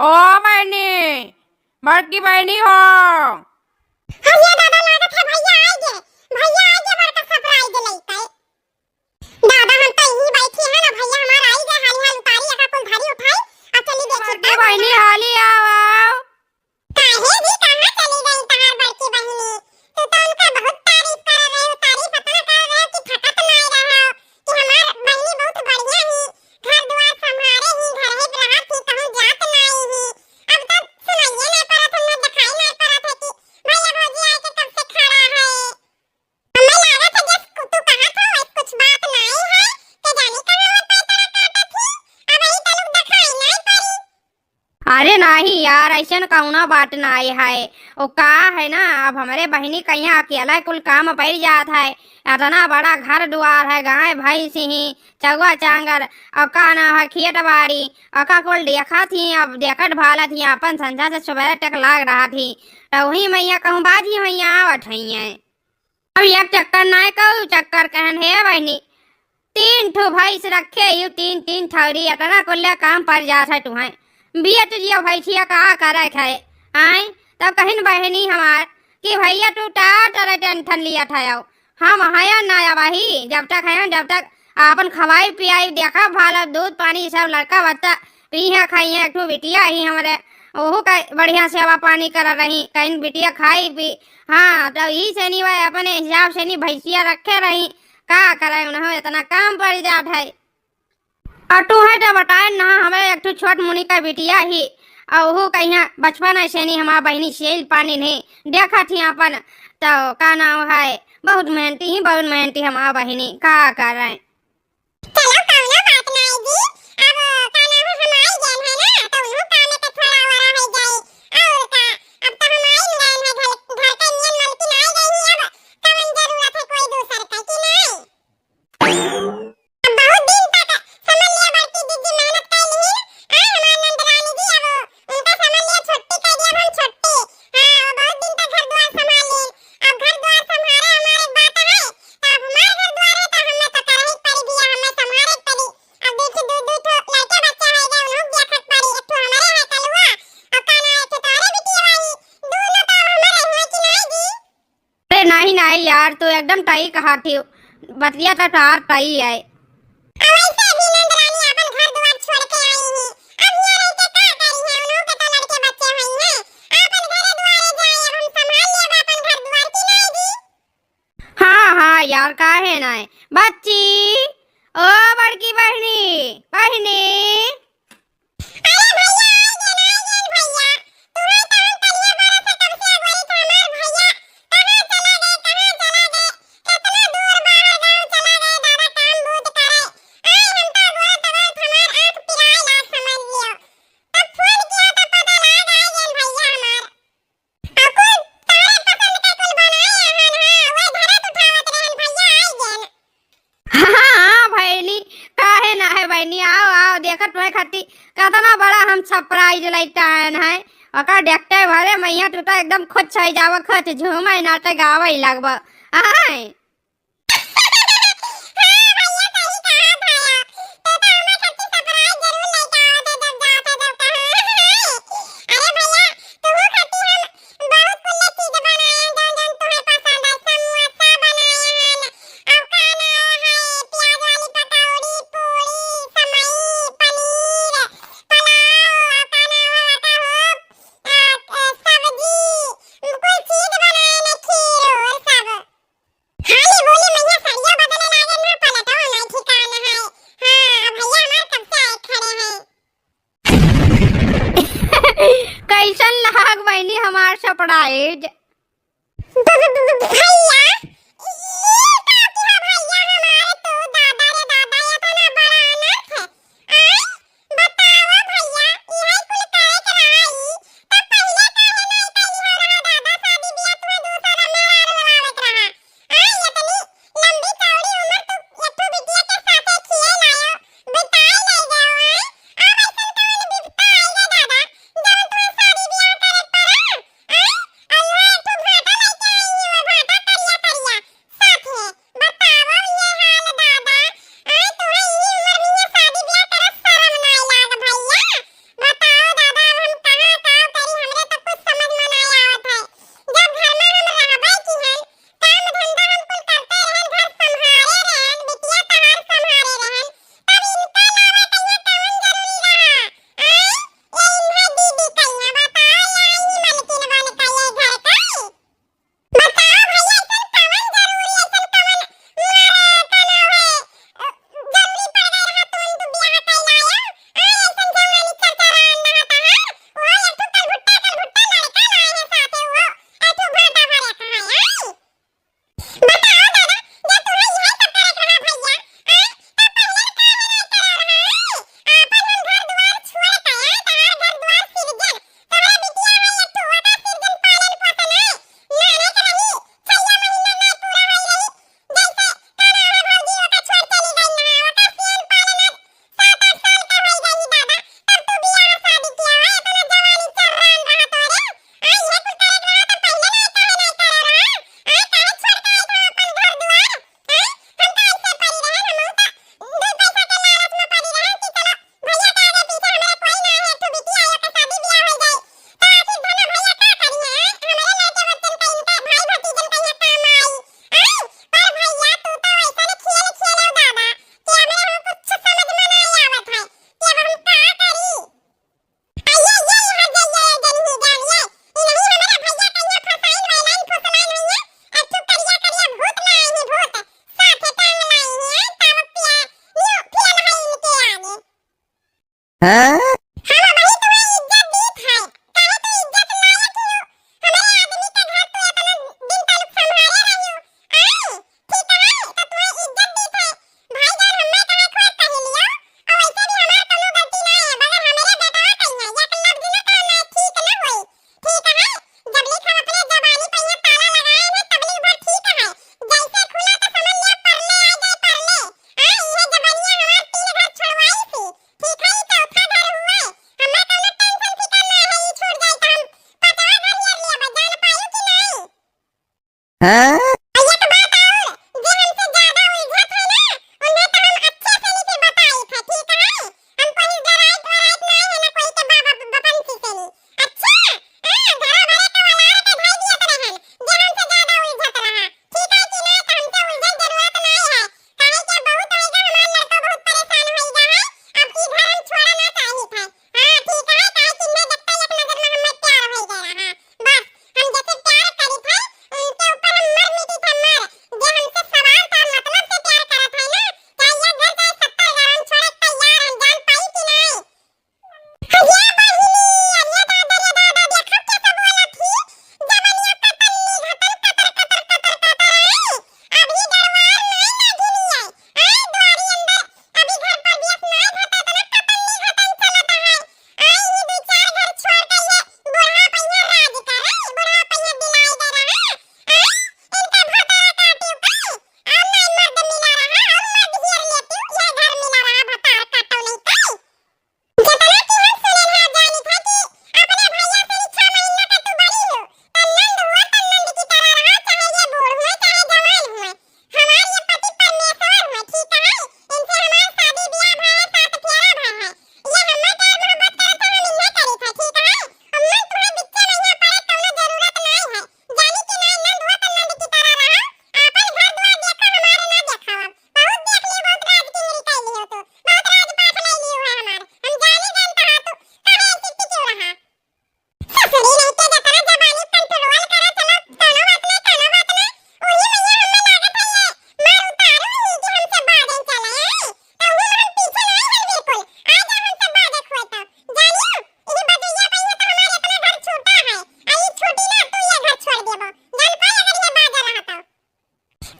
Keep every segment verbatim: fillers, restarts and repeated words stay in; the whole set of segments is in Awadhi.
ओ बहिनी, बड़की बहिनी हो। अरे दादा, लागत है भैया आइ गे, भैया आइ गे, बड़का surprise लइके। दादा, हम तो यहीं बैठी है ना, भैया हमार आइ गे, हाली हाल उतारी, एका कुल धरी उठाई, आ चली देखी बड़की बहिनी, हाली आओ, आओ। काहे जी, कहाँ चली गई तहार बड़की बहिनी? तू तो उनका बहुत तारीफ कर रहे हो, तारीफ इतना कर रहे हो कि थकत नाई रहो कि हमार बहिनी बहुत बढ़िया ही, घर दुआर संभारे ही, घर ही रहत ही, कहूँ जात नाई ही। अब तो सुनाइए ना परत है, ना दिखाई ना परत है कि भैया भौजी आए के कब से खड़ा है। हमें लागत है जस कु-, तू कहत हो, वैस कुछ बात नाई है, के जानी कहाँ वो पैतरा काटत ही, अब यही तलुक दिखाई नाई परी। अरे नाही यार, ऐसन कौनो बात नाई है। वो का है ना, अब हमरे बहिनी कहिया अकेला कुल काम पड़ जात है। इतना बड़ा घर दुआर है, गाय भैंस ही, चौवा चांगर, और का नाम है, खेत बाड़ी, और का कुल देखत ही, अब देखत भालत ही, अपन संझा से सुबह तक लाग रहत ही। तो वही मैया कहूँ बाजी मैया आवत है। अब एक चक्कर नाय कहू, चक्कर कहन हे बहिनी, तीन ठो भैंस रखे यू, तीन, तीन ठौरी, इतना कुल्ले काम पड़ जात है तुहैं। बियत जियो भैंसिया का करे खाए, आए? तब कहिन बहिनी हमार कि भैया तू टा टरे टेंशन लिया था, आओ। हम हया ना अबही, जब तक हया, जब तक आपन खवाई पियाई, देखा भाला, दूध पानी सब लड़का बच्चा पीहा खाइहा। एक ठो बिटिया ही हमरे, ओहू का बढ़िया सेवा पानी कर रही, कहीं बिटिया खाई पी। हाँ, तब ई से नहीं भाई, अपने हिसाब से नहीं भैंसिया रखे रही, का करे उन्हें इतना काम पड़ जात है। और तू है तो बताए ना, हमारे एक ठो छोट मुनी का बिटिया ही, और ओहू कहिया बचपन ऐसे नहीं हमार बहिनी सेल पानी नहीं देखत ही अपन, तो का नाम है, बहुत मेहनती ही, बहुत मेहनती हमार बहिनी, का करे। चलो, कौनो बात नाई जी। अब का नाम है, हम आई गए हैं ना, तो उन्हों काम में तो थोड़ा वरा हो जाए। और का, अब तो हम आई गए हैं, घर, घर का इंजन मलकिन आई गई है, अब कौन जरूरत है कोई दूसर का कि नाई? अब बहुत दिन तक समझ लिया बड़की दीदी मेहनत कर ली, आ हमार नंदरानी जी, अब उनका समझ लिया छुट्टी कर दिया, अब हम छुट्टी। हाँ, वो बहुत दिन तक घर द्वार संभाल ली, अब घर द्वार संभाले हमारे बात है, तो अब हमार घर द्वार है, तो हमें तो करही के पड़ी बिया, हमें संभाले के पड़ी। अब देखी, दू, दू ठो लड़के बच्चे हो गए, उन्हों बिया खक पड़ी, एक ठो हमारे है कलुआ, और का ना, एक ठो तोहरे बिटिया वाली, दोनों तो अब हमारे हुए कि नाई जी? अरे नहीं, नहीं यार, तू एकदम सही कहा थी, बतिया तो तार सही है। अब ऐसे भी नंद रानी अपन घर द्वार छोड़ के आई ही, अब यहाँ रह के का करी है, उन्हों के तो लड़के बच्चे हुई हैं, अपन घरे द्वारे जाए, अब हम संभाल लेब अपन घर द्वार कि नाई जी? हाँ, हाँ यार, काहे नाय? बच्ची, ओ बड़की बहिनी, बहिनी। अरे भैया, आइ गेन, आइ गेन भैया। तुहैं तो हम कलिया बारह से कब से अगोरी तो हमार भैया कहाँ चला गए, कहाँ चला गए? कितना दूर बाहर गाँव चला गए, दादा काम बूझ करे। आए हम तो अगोरत अगोरत हमार आँख पिराए लाग समझ लियो। तब फोन किया तो पता लाग आइ गेन भैया हमार। आ कुल तोहरे पसंद के कुल बनाए रहन, हाँ, वही धरत उठावत रहन, भैया आइ गेन। हाँ, हाँ, बहिनी, काहे ना है बहिनी, आओ, आओ, देखत तुम्हें खाती कितना बड़ा हम surprise लइटा आयन है। ओकर देखते भरे मैया तू तो एकदम खुश होइ जावा, खुश, झूमे नाचे गावे लगबा। आय। हाँ भैया, सही कहा था यार। तू तो हमें खातिर surprise जरूर लेके आवत है, जब जात है, जब कहाँ है। अरे भैया, तू खातिर हम बहुत कुल्ले चीज बनाए हैं, जौन, जौन तुम्हें पसंद है। समोसा बनाए हैं, और का नाम है, प्याज वाली पकौड़ी, पूरी, समई, पनीर, पुलाव, और का नाम है, का हो, आ, आ, सब्जी, कुल चीज बनाए हैं, खीर और सब। हाँ, हैं? और एक बात और, जे हमसे ज्यादा उलझत है ना, उन्हें तो हम अच्छे से नहीं फिर बताई थे, ठीक है? हम कोई डराइत वराइत नहीं है ना कोई के बाबा बपन से नहीं। अच्छा, हाँ, घरा भरे के वाला के ढाई दिया तो रहन, जे हमसे ज्यादा उलझत रहा, ठीक है कि नहीं? तो हमसे उलझन जरूरत नहीं है, काहे कि बहुत होएगा, हमार लड़का बहुत परेशान होएगा है, अब ई घर हम छोड़ा ना चाहिए थे। हाँ, ठीक है, काहे कि इन्हें देखते एक नजर में हमें प्यार हो गया रहा। बस, हम जैसे प्यार करी थे, उनके ऊपर हम मर मिटी थे, मर। जे हमसे सवाल का मतलब से प्यार करत है ना, चाहे ये घर चाहे सत्तर घर, हम छोड़े तैयार हैं, जान पाई कि नहीं? अरे बहिनी, अरे दादा, रे दादा, देखो कैसे बोला थी, जवनिया कतन्नी घटन कतर, कतर, कतर, कतर, आई। अभी दरबार नहीं लागी नहीं है। आई द्वारी अंदर, अभी घर प्रवेश नहीं होता, इतना कतन्नी घटन चलता है। आई, ये दो चार घर छोड़ के ये बूढ़ा पहिया राज करे, बूढ़ा पहिया बिलाई दे रहा। आई, इनका भतार काटियो कई, और नहीं मर्द मिला रहा, और मर्द हियर लेतियो, ये घर मिला रहा, भतार काटो नहीं कई। जितना कि हम सुने हैं, जानी था कि अपने भैया से भी छह महीना का तू बड़ी हो, तो नंद हुआ तो नंद की तरह रहा, चाहे ये बूढ़ हुए, चाहे जवान हुए। हमार ये पति परमेश्वर हुए, ठीक है? इनसे हमार शादी ब्याह भय है, सात फेरा भय है। ये हमार प्यार मोहब्बत करत है, हम इन्हें करी था, ठीक है? अम्मा तुम्हें बिच्चे नहीं पड़े, कौनो जरूरत नहीं है। जानी कि नहीं, नंद हुआ तो नंद की तरह रहा। आपन घर दुआर देखो, हमारे ना देखो। अब बहुत देख लियो, बहुत राज की मेरी कैली हो तो, बहुत राज पाठ ले लियो है हमार। हम जानी जानता हाँ तू काहे ऐसी टिकी रहा। ससुरी नहीं के जतरा जबानी कंट्रोल करा, चलो, कोनो बात नहीं, कोनो बात नहीं। ओही मैया हमें लागत है ये मार उतारू ही कि हमसे बाजन चले, हैं? तो उही हम पीछे नहीं है बिल्कुल। आज हमसे बाजे खोए तो। जानियो, ये बदुइया पहिया तो हमारे अपना घर छूटा है। आ ये छूटी ना, तू ये घर छोड़ देबो। जान पाई अगर ये बाजा रहा तो।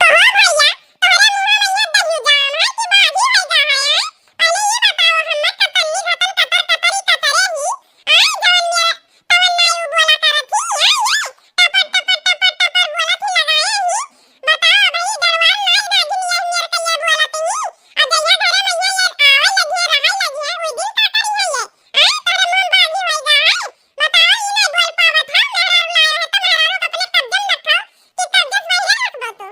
कहो भैया, तोहरे मुंह में ये दही जाम है कि बाजी है गा है, हैं? पहले ये बताओ, हमें कतन्नी घटन कतर कतरी कतरे ही, आए जवन मेरे तवन नाई उ बोला करत ही, हैं ये? टपर, टपर, टपर, टपर बोलत ही लगाए ही। बताओ, अबही दरबार नाई नागिन ये मेर के ये बोलत ही। आ जइया घरे में ये, ये आवे लगिए, रहे लगिए, उस दिन का करी है ये? आए तोहरे मुंह बाजी होई गा है। बताओ, ई नहीं बोल पावत है, मेहरारू लाए रहे तो मेहरारू के अपने कब्जे में रखो कि कब्जे से बाहर रखबो तू।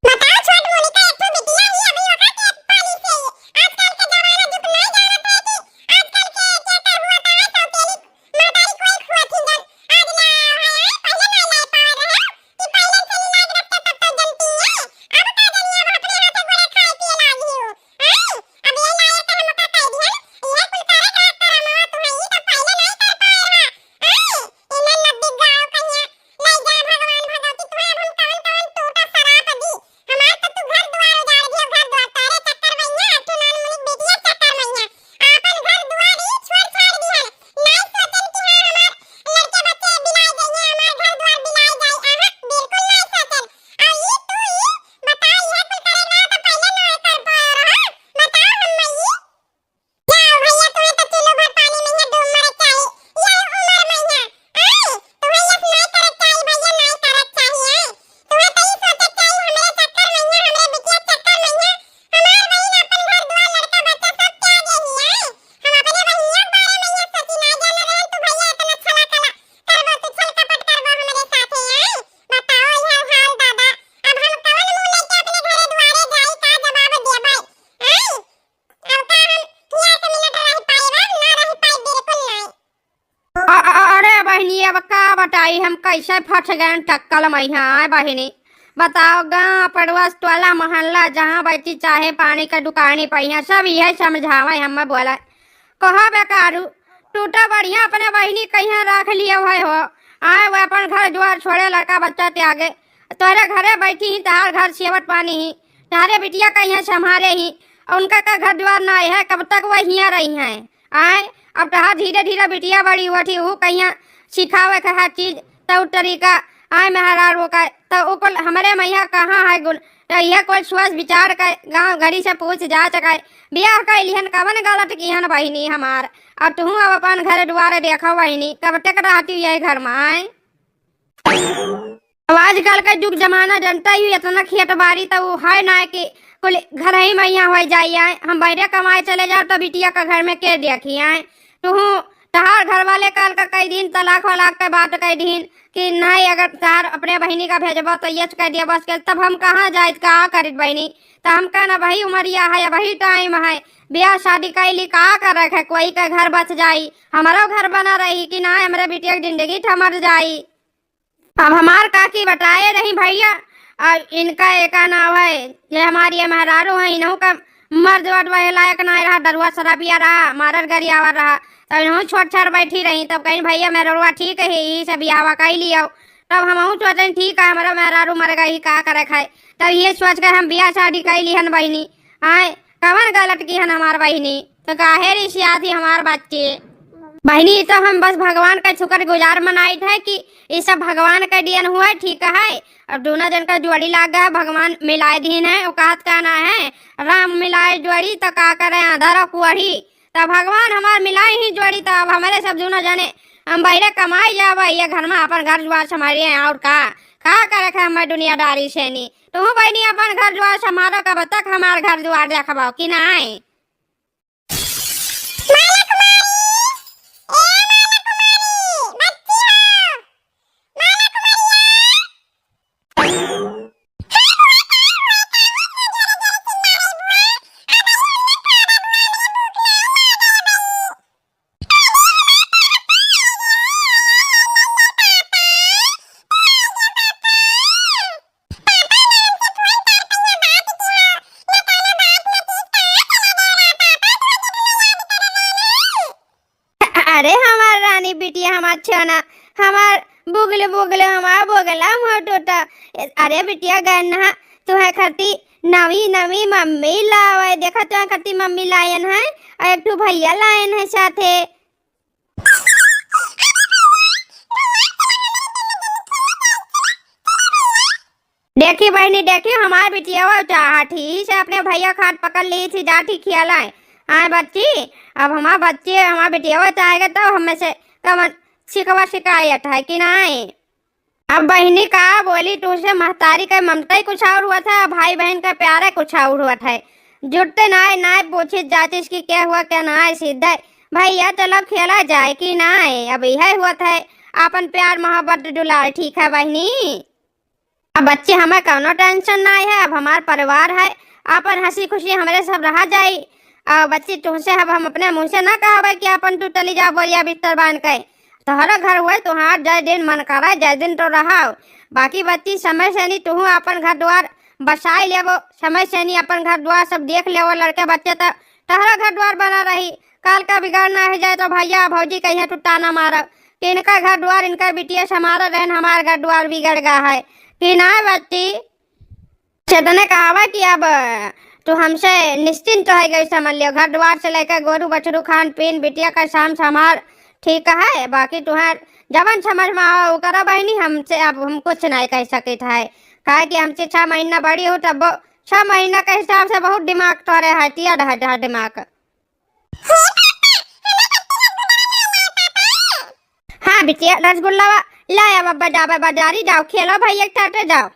बताओ, छोट मुनी का एक ठो बिटिया ही, अभी ओका के पाली से ही। आजकल के जमाना जुग नहीं जानत है कि आजकल के के कर हुआ था है, सौतेली महतारी कोई खुआ थी जन। आज ना है, पहले ना ला पावे रहे कि पहले से नी लाग रखते तब तो जनती है। अब का जनिए, अब अपने हाथे गोड़े खाए पिए लागी हो। हैं? अब ये लाए कर हम का कह दिहन, ये कुल करे का करम हो तुम्हें, ई तो पहले नहीं कर पाए रहा। हैं? इन्हें नब्बे गाँव कहिए, ले जा भगवान भगवती, तुम्हें अब हम कवन कवन टूटा सराप दी। हमार तो तू घर दुआर उजाड़ दियो, घर दुआर तोरे चक्कर में यहाँ, अठू नान मुनिक बिटिया चक्कर में यहाँ। आपन घर दुआर ही छोड़ छाड़ दिहन। नहीं सोचन कि हाँ हमार लड़के बच्चे बिलाए जाइए, हमार घर दुआर बिलाए जाए। आहा, बिल्कुल नहीं सोचन। और ये तू ही बता, ये कुल करे ना तो पहले ना कर पाए रहा। बताओ हम मई। जाओ भैया, तुम्हें तो चूल्हो भर पानी में यहाँ डूब मरे चाही। ये उम्र में यहाँ, आए, तुम्हें यस नहीं करे चाही भैया, नहीं करे चाही, आए। तुम्हें तो ई सोचे चाही, हमरे चक्कर में यहाँ, हमरे बिटिया चक्कर में यहाँ, हमार बहिन अपन घर दुआर, लड़का बच्चा सब त्याग यही, आए। हम अपने बहिनिया के बारे में ये सोची ना जान रहे, तू भैया इतना छला कला करबो, तू छल कपट करबो हमरे साथे, आए। बताओ यह हाल दादा, अब हम कवन मुँह लेके अपने घरे दुआरे जाई, का जवाब देबै, आए? अब का हम हियाँ से मिनट रह पाइब? ना रह पाइब, बिल्कुल नहीं। अ-, अ-, अरे बहिनी, अब का बताई, हम कैसे फंस गए टक्कल में यहाँ, आए बहिनी। बताओ, गाँव, पड़ोस, टोला, मोहल्ला, जहाँ बैठी चाहे पानी का दुकानी पर, यहाँ सब यही समझावे, हम बोले, कहो बेकारू, तू तो बढ़िया अपने बहिनी कहिया रख लिए हुए हो, आए वो अपन घर दुआर छोड़े, लड़का बच्चा त्यागे, तोहरे घरे बैठी ही, तहार घर सेवत पानी ही, तहारे बिटिया कहिया संभारे ही, और उनका का घर दुआर ना है, कब तक वह हियाँ रही हैं? आए, अब तहार धीरे धीरे बिटिया बड़ी हुआ थी, वो कहिया सिखावे के हर चीज, तौर तरीका, आए मेहरारू का, तो उ कुल हमरे मैया कहाँ है गुण? तो यह कुल सोच विचार के गाँव घरी से पूछ जाँच के बियाह कर लिहन, कवन गलत किहन बहिनी हमार? अब तुहूँ अब अपन घर दुआर देखो बहिनी, कब तक रहती यही घर में, आए? अब आजकल का जुग जमाना जनता ही इतना खेत बाड़ी तो वो है ना कि कुल घर ही में यहाँ हो जाई, आए। हम बहरे कमाए चले जाओ तो बिटिया का घर में के देखी, आए। तुहूँ तहार घर वाले काल का कई दिन तलाक वलाक के बात कई दिन कि नहीं, अगर तहार अपने बहिनी का भेजबो तो ये कह दिया बस के, तब हम कहाँ जाइत, का करित बहिनी? तो हम कहना वही उमरिया है, वही टाइम है, ब्याह शादी कैली का करे है, कोई के घर बस जाई, हमारो घर बना रही कि ना, हमरे बिटिया की जिंदगी ठमर जाई। अब हमार काकी बताए रही भैया, और इनका एका नाव है, ये हमारी ये मेहरारू है, इन्हों का मर्द वर्द वह लायक ना रहा, दरुआ शराबिया रहा, मारर गरियावर रहा, तो इन्हों छोट छाट बैठी रही। तब कहीं भैया मेहररुआ ठीक है, यही से बियाहवा कई लियो। तब हमहूँ सोचें ठीक है, हमारा मेहरारू मर गई, का करे खाए। तब ये सोच के हम बियाह शादी कई लिहन बहिनी। आए, कवन गलत किहन हमार बहिनी? तो काहे रिसियात ही हमार बच्ची? बहिनी, ई तो हम बस भगवान का शुक्रगुजार मनाइत है कि ई सब भगवान का दियन हुआ है, ठीक है। अब दोनों जन का जोड़ी लाग गया, भगवान मिलाए दीन है, वो कहत का ना है, राम मिलाए जोड़ी तो का करे, आंधर और कुआरी। तो भगवान हमार मिलाए ही जोड़ी, तो अब हमारे सब दोनों जने हम बहरे कमाए जावे, ये घर में अपन घर दुआर संभालिए, और का, का करे के हमारे दुनियादारी से नहीं। तुहूँ बहिनी अपन घर दुआर संभालो, कब तक हमार घर दुआर देखबो कि नाई? अरे हमार रानी बिटिया, हमार छेना, हमार बुगले बुगले, हमार बोगला, हमार टोटा। अरे बिटिया गन्ना, तुहे खाती नवी नवी मम्मी लावे, देखा तुहे खाती मम्मी लायन है, और एक ठो भैया लायन है साथे। देखी बहिनी, देखी हमार बिटिया चाहत ही से अपने भैया का हाथ पकड़ ली थी, जाती खियालाए। आए बच्ची, अब हमार बच्ची, हमार बिटिया चाहेगा तो हमें से कवन शिकवा शिकायत है कि नाई? अब बहिनी का बोली, तुझसे महतारी का ममता ही कुछ और हुआ था, भाई बहन का प्यार है कुछ और हुआ था। जुटते नाई, नाई पूछित जातिस कि क्या हुआ क्या नाई, सीधे भैया चलो खेला जाए कि नाई। अब यह हुआ था अपन प्यार मोहब्बत दुलार, ठीक है बहिनी? अब बच्ची हमें कौनो tension नाई है, अब हमार परिवार है, अपन हंसी खुशी हमरे सब रहा जाई। और बच्ची तुहसे अब हम अपने मुँह से ना कहबे कि अपन तू चली जा बोरिया बिस्तर बांध के, तोहरा घर हुए, तोहार जय दिन मन करे, जय दिन तो रहाओ। बाकी बच्ची समय से नहीं, तुहू अपन घर द्वार बसाई लेबो, समय से नहीं अपन घर द्वार सब देख लेबो, लड़के बच्चे तो तोहरा घर द्वार बना रही। काल का बिगाड़ ना हो जाए तो भैया भौजी कहिया तू ताना मारब कि इनका घर द्वार, इनका बिटिया समारा रहन, हमार घर द्वार बिगड़ गया है कि ना बच्ची? से तने कहावा कि अब तू हमसे निश्चिंत है गई, समझ लियो। घर द्वार से लेकर गोरू बछरू, खान पीन, बिटिया का साम संभाल, ठीक है। बाकी तुहार जवन समझ में आवा, वो करा बहिनी, हमसे अब हम कुछ नहीं कह सकित है, काहे कि हमसे छह महीना बड़ी हो, तब वो छह महीना के हिसाब से बहुत दिमाग तोरे है, तिया ढह ढह दिमाग। हाँ बिटिया, रसगुल्ला वा-, लाया बाबा, जाबे बाजारी, जाओ खेलो भैया के साथे जाओ।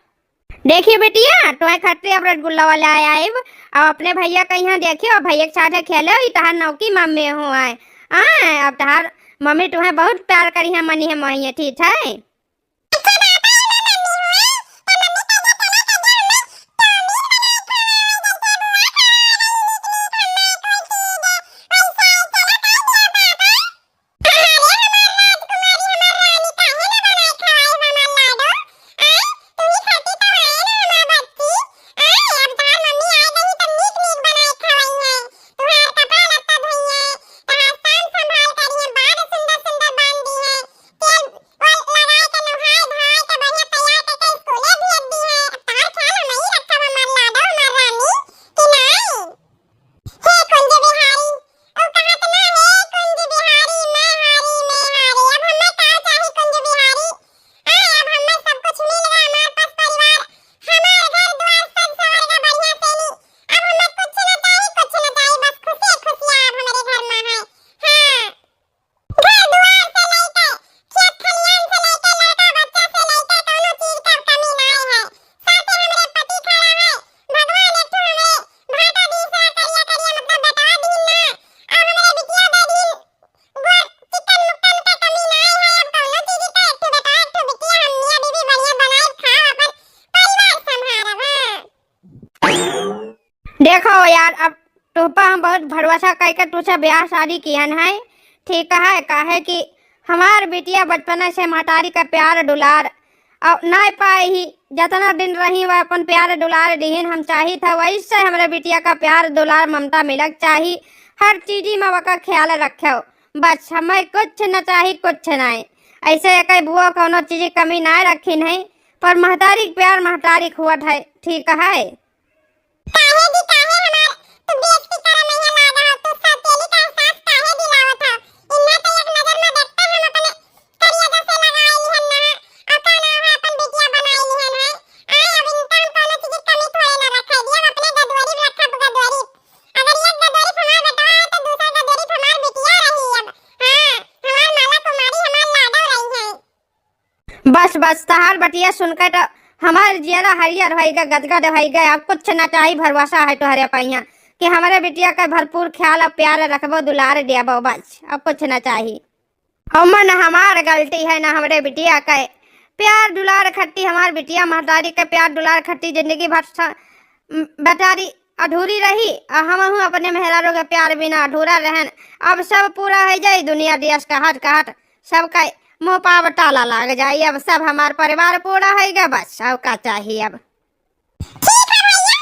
देखिए बिटिया, तुम्हें खातिर अब रसगुल्ला वाला आया है, अब अपने भैया के यहाँ देखियो, भैया के साथे खेलो, ई तहार नौकी मम्मी हो आए। हाँ, अब तहार मम्मी तुम्हें बहुत प्यार करी है, मनी है, मोही है, ठीक है। देखो यार, अब तोहपा हम बहुत भरोसा कइके तुझसे ब्याह शादी किहन है, ठीक है, काहे कि हमार बिटिया बचपन से महतारी का प्यार दुलार और नाय पाए ही, जतना दिन रही वह अपन प्यार दुलार दिहिन। हम चाहित है वैसे हमरे बिटिया का प्यार दुलार ममता मिलक चाही, हर चीजी में वका ख्याल रखे। बस हमें कुछ न चाही, कुछ नाय। ऐसे एक बुआ कौनो चीज कमी नाय रखिन है, पर महतारी के प्यार महतारी खुअत है, ठीक है। काहे दी, काहे हमार तू बेइज्जती करे में यहाँ लागा हो? तू सौतेली का एहसास काहे दिलावत हो? इन्हें तो एक नजर में देखते हम अपने करिया जैसे लगाए लिहन ना। और का नाम है, अपन बिटिया बनाए लिहन है। आए, अब इनका हम कौनो चीज की कमी थोड़े ना रखे दी, अब अपने गदवरी रखब, गदवरी। अगर एक गदवरी हमार बेटवा है तो दूसरा गदवरी हमार बिटिया रही अब। हाँ, हमार माला कुमारी, हमार लाडो रही है। बस, बस, तहार बतिया सुनके तो हमार जियरा हरियर होइगा, गदगद होइगा। अब कुछ ना चाही, भरोसा है तोहरे पइया कि हमरे बिटिया के भरपूर ख्याल और प्यार रखबो, दुलार देबो। बस, अब कुछ ना चाही। ओमन हमार गलती है, ना हमरे बिटिया के प्यार दुलार खट्टी, हमार बिटिया महतारी के प्यार दुलार खट्टी, जिंदगी भर स-, बेचारी अधूरी रही, आ हमहू अपने मेहरारू के प्यार बिना अधूरा रहन। अब सब पूरा होइ जाई, दुनिया देश कहत कहत सबका मुँह पाव ताला लाग जाई। अब सब हमार परिवार पूरा होइगा, बस सब का चाही अब। ठीक है भैया,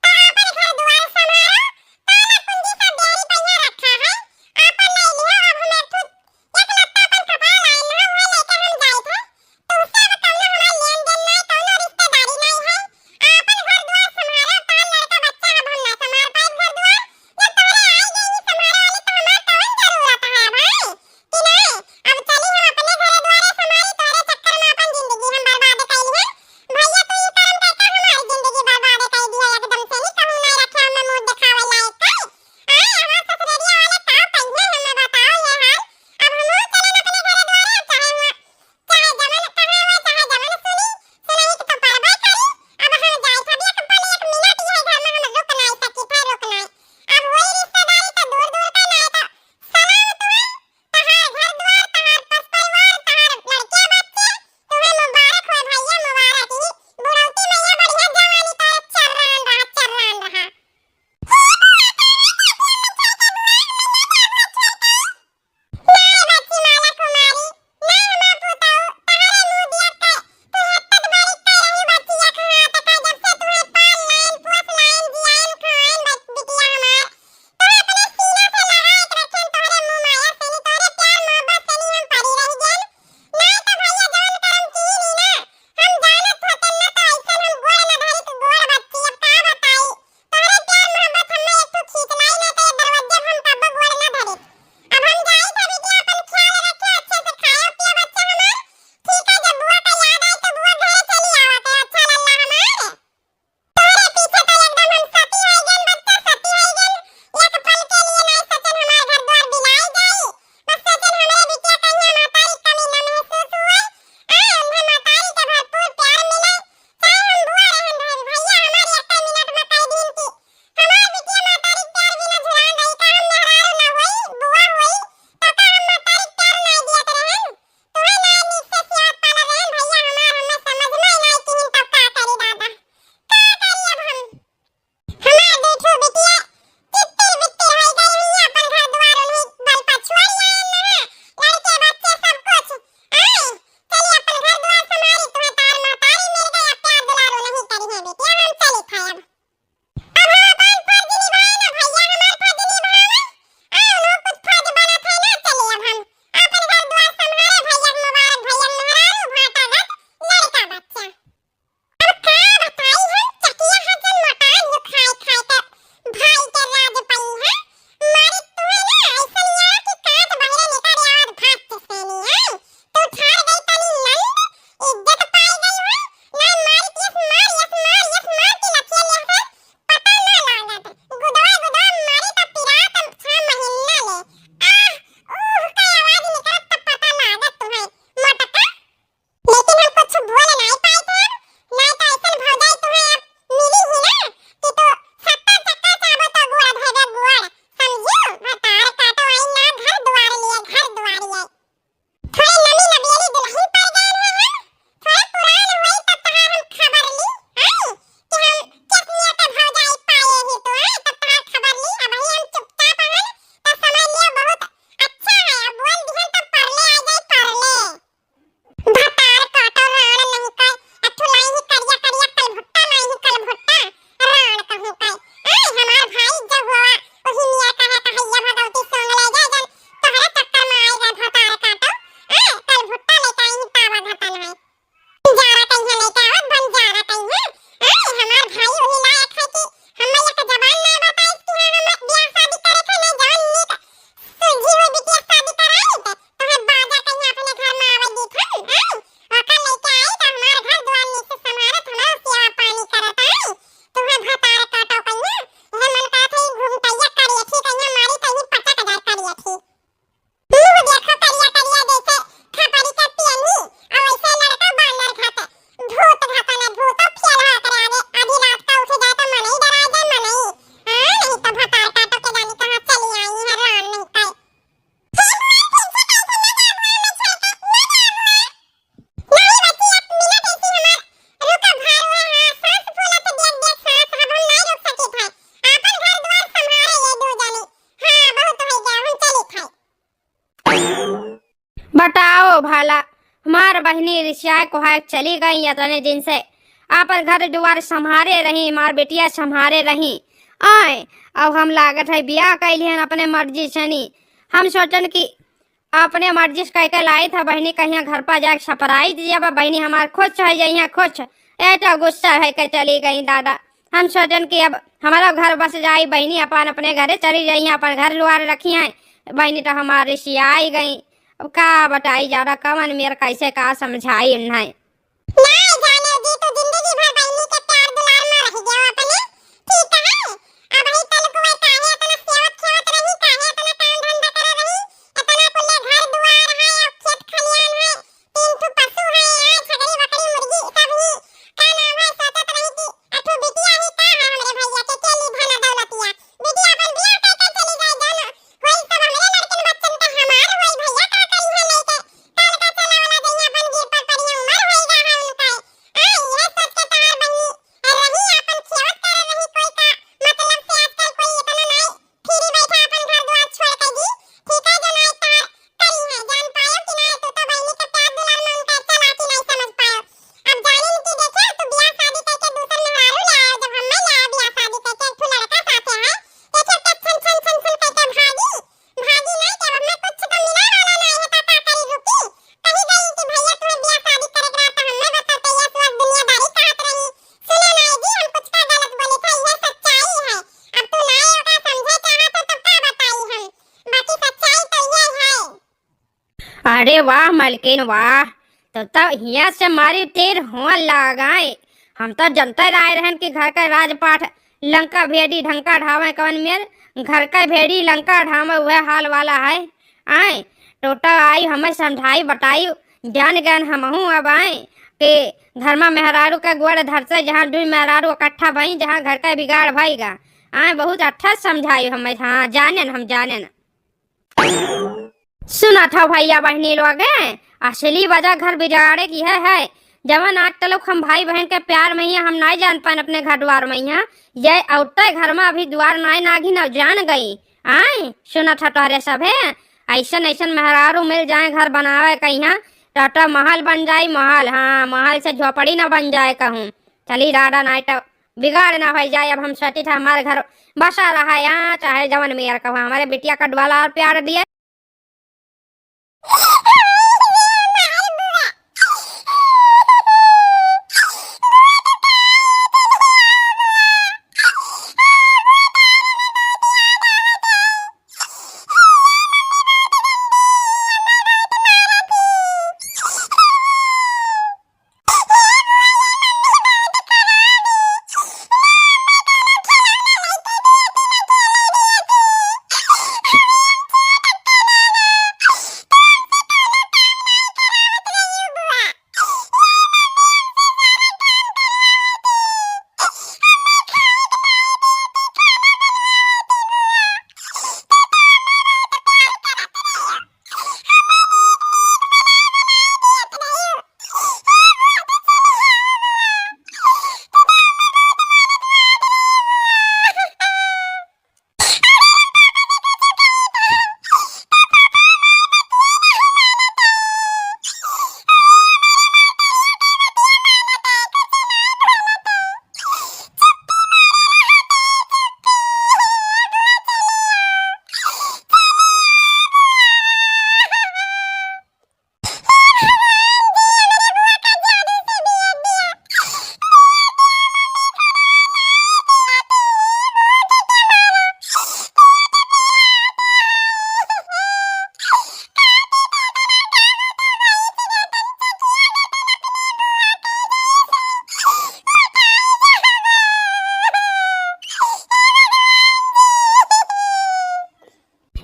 तो आपन घर दुआर संभारो, ताला कुंजी सब देहरी पहिया रखा है, आपन ले लिहो। अब हम एक ठो एक लत्ता अपन कपड़ा लाए ना, वह लेके हम जाइत है। तो उससे अब कौनो हमार लेन देन नहीं, कौनो रिश्तेदारी नहीं है। आपन घर दुआर संभारो, तार लड़का बच्चा अब हम ना संभाल पाए घर दुआर। जब तोहरे आई गई नहीं संभाले वाली, तो हमार कौन जरूरत है भाई? कि नहीं? अब चली हम अपने घरे दुआरे संभाली, तोहरे चक्कर में अपन जिंदगी हम बर्बाद कैली है। भैया तू ई काम करके वाला हमार बहिनी रिसियाए कोहाए चली गई। अतने दिन से आपन घर दुआर सम्हारे रही, हमार बेटिया सम्हारे रही। आए, अब हम लागत है बियाह कैली हन अपने मर्जी से नी। हम सोचन कि अपने मर्जी से कह के लाई था बहिनी, कहिया घर पर जाके surprise दिया बा, बहिनी हमार खुश है जइया खुश। ए तो गुस्सा है के चली गई दादा। हम सोचन कि अब हमारा घर बस जाई, बहिनी अपन अपने घरे चली जाई, अपन घर दुआर रखी हैं। बहिनी तो हमार रिसियाई गई। अब का बताई ज्यादा, कवन मेर कैसे का समझाई उन्हें। ना जाने जी, तू जिंदगी भर बहिनी के प्यार दुलार में रह गया अपने। ठीक है, अब ही तलकुआ काहे इतना सेवत खेवत रही, काहे इतना काम धंधा करे रही, इतना कुल्ले घर दुआर है, अब खेत खलियान है, तीन ठो पशु है, यहाँ छगरी बकरी मुर्गी सब ही, का नाम है, सोचत रही कि अठो बिटिया ही का है हमरे भैया के, के ली धन दौलतिया, बिटिया अपन बियाह करके चली जाए, जाना होई सब हमरे लड़कन बच्चन का हमार होई, भैया का करी है नहीं के, काल का चला वाला जइया अपन गिर पर पड़िया, उमर होई गा है उनका। आ, यह सोच के तहार बहिनी रही, अपन खेवत कर रही, कोई का मतलब से आजकल कोई इतना नहीं फ्री बैठा अपन घर द्वार छोड़ के जी। ठीक है, जो नहीं तहार करी है, जान पायो कि नहीं, तू तो बहिनी के प्यार दुलार में उनका चालाकी नहीं समझ पायो। अब जानिन कि देखे, तू बियाह शादी करके दूसर मेहरारू ले आयो, जब हम नहीं लाया बियाह शादी करके, एक ठो लड़का साथे है, देखे, तब छन, छन, छन, छन करके भागी, भागी नहीं, जब हमें कुछ तो मिला वाला नहीं है, तो का करी, रुकी, कही गई कि भैया तुम्हें बियाह शादी करे के रहा, तो हमें बता, तो ये सुअर दुनियादारी कहत रही। सुना नहीं जी, हम कुछ का गलत बोली था, यह सच्चाई है। अब तू नहीं ओकरा समझे चाहत हो, तो का बताई हम, बाकी सच्चाई तो यह है। अरे वाह मलकिन वाह, तो, तो हिया से मारी तीर हुआ लगाए। हम तो जनते रहे रहन कि घर का राजपाट लंका भेड़ी ढंका ढावे, कवन मेर घर का भेड़ी लंका ढावे, वह हाल वाला है। आए, टोटा आई हमें समझाई बताई, जान गए हमहू अब आए कि घर में मेहरारू का गोड़ धरते, जहाँ दुई मेहरारू इकट्ठा भई, जहाँ घर का बिगाड़ भई गा। आए, बहुत अच्छा समझाई हमें, हाँ, जानेन हम, जानेन। सुनत हौ भैया बहिनी लोग, असली वजह घर बिगाड़े की है, है। जवन आज तलक हम भाई बहन के प्यार में ही हम नाई जान पान अपने घर द्वार में ही, ये औरतें घर में अभी द्वार नाई नागी न जान गई। आए, सुनत हौ तोहरे सभे, ऐसन ऐसन मेहरारू मिल जाए घर बनावे कहिया, तो, तो महल बन जाई महल, हाँ, महल से झोपड़ी न बन जाए कहूँ। चली दादा, नाई तो बिगाड़ ना होइ जाए। अब हम सोचित है हमारे घर बसा रहा यहाँ, चाहे जवन मेयर कहो, हमारे बिटिया का डुआला और प्यार दिए।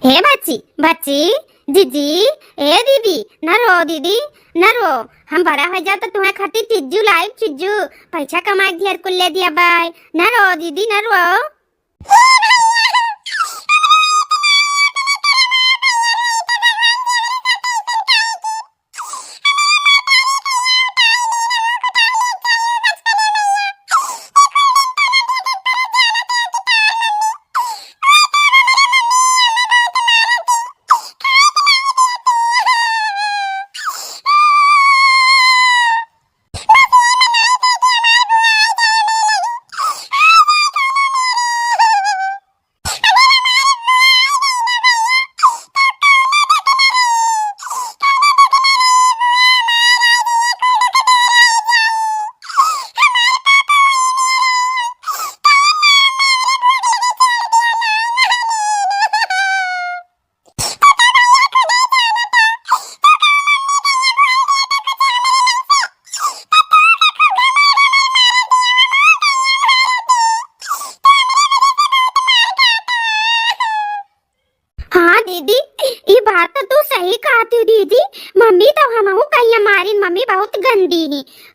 हे बच्ची, बच्ची, जीजी, ए दीदी, न रो दीदी, न रो। हम बड़ा होइ जाब तो तुम्हारे खातिर चिज्जू लाइब, चिज्जू। पैसा कमाए के ढेर कुल ले दिया बाय। न रो दीदी, न रो।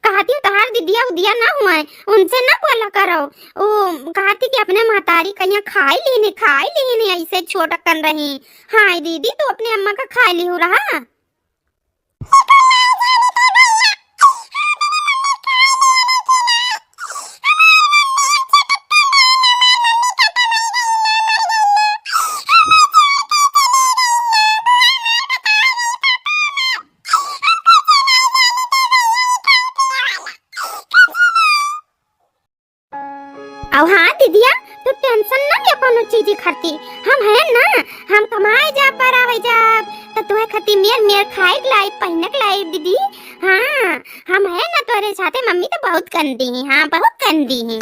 कहती तोहार दीदिया उदिया ना हुए, उनसे ना बोला करो। ओ कहती कि अपने महतारी कहिया खाई लीने, खाई लीने, ऐसे छोटकन रही। हाँ दीदी, तू अपने अम्मा का खाई लिहू रहा। अउ हाँ दीदिया, तू tension ना लिया कौनो चीज खाती। हम हैं ना, हम कमाए जाब, बड़ा होइ जाब, त तुहे खाती मेर मेर खाए के लाई, पहिने के लाई दीदी। हाँ, हम हैं ना तोरे साथे। मम्मी तो बहुत गंदी ही, हाँ बहुत गंदी ही।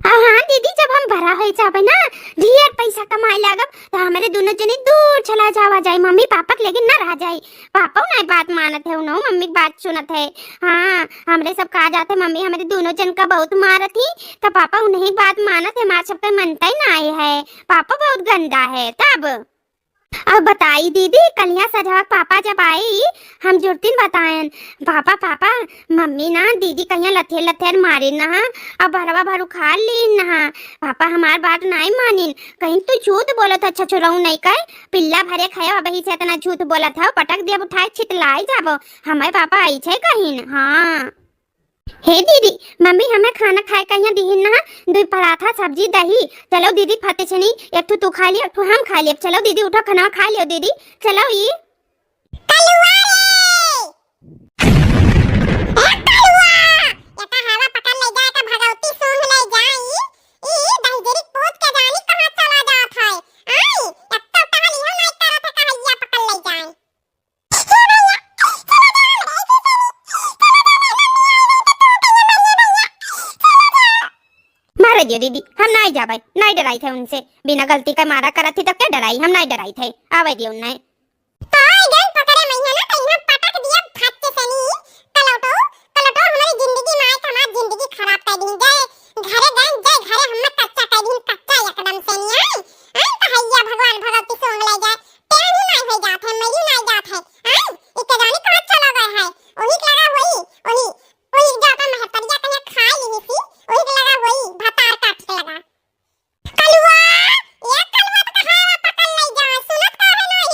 अउ हाँ दीदी, जब हम बड़ा होइ जाबे ना, ढेर पैसा कमाए लागब, त हमरे दुनो जनी दूर चला जावा जाई, मम्मी पापा के लेकिन ना रह जाई। पापा नहीं बात मानत है, उन्हों मम्मी की बात सुनत है। हाँ, हमरे सब कहा जात है, मम्मी हमरे दुनो जन का बहुत मारत ही, त पापा उन्हीं बात मानत है, हमार सबके मनता ही ना आए है, पापा बहुत गंदा है। तब अब बताई दीदी, कलिया सजवा पापा जब आई, हम जुरतिन बतायन, पापा पापा, मम्मी ना दीदी कहिया लथेर लथेर मारिन ना, अब भरवा भर उखाड़ लीन ना, पापा हमार बात नाई मानिन, कहिन तू झूठ बोलत है, छछुरऊ नहीं कहे, पिल्ला भरे खाए, अबही से इतना झूठ बोलत है, पटक देब उठाए, छितलाई जाबो, हमारे पापा आई छे कहिन। हाँ। हे दीदी, मम्मी हमें खाना खाए कहिया दिहिन ना, दुई पराठा, सब्जी, दही। चलो दीदी, फते छनी, एक ठो तू खा लियो, एक ठो हम खा लियो। चलो दीदी, उठो, खाना खा लियो दीदी। चलो ई। कलुआ रे! ए कलुआ! एका हवा पकड़ ले जाए, का भगवती सूंघ ले जाई। ई दहिजरी पूत के जानी कहाँ चला जात है। आई, एक तो टहल इहो नहीं करत है, कहैया पकड़ ले जाए। मारे दियो दीदी, हम नाई जाबे, नाई डराई थे उनसे। बिना गलती का मारा करत थी तो क्या डराई, हम नाई डराई थे। आवे दियो उन्हें।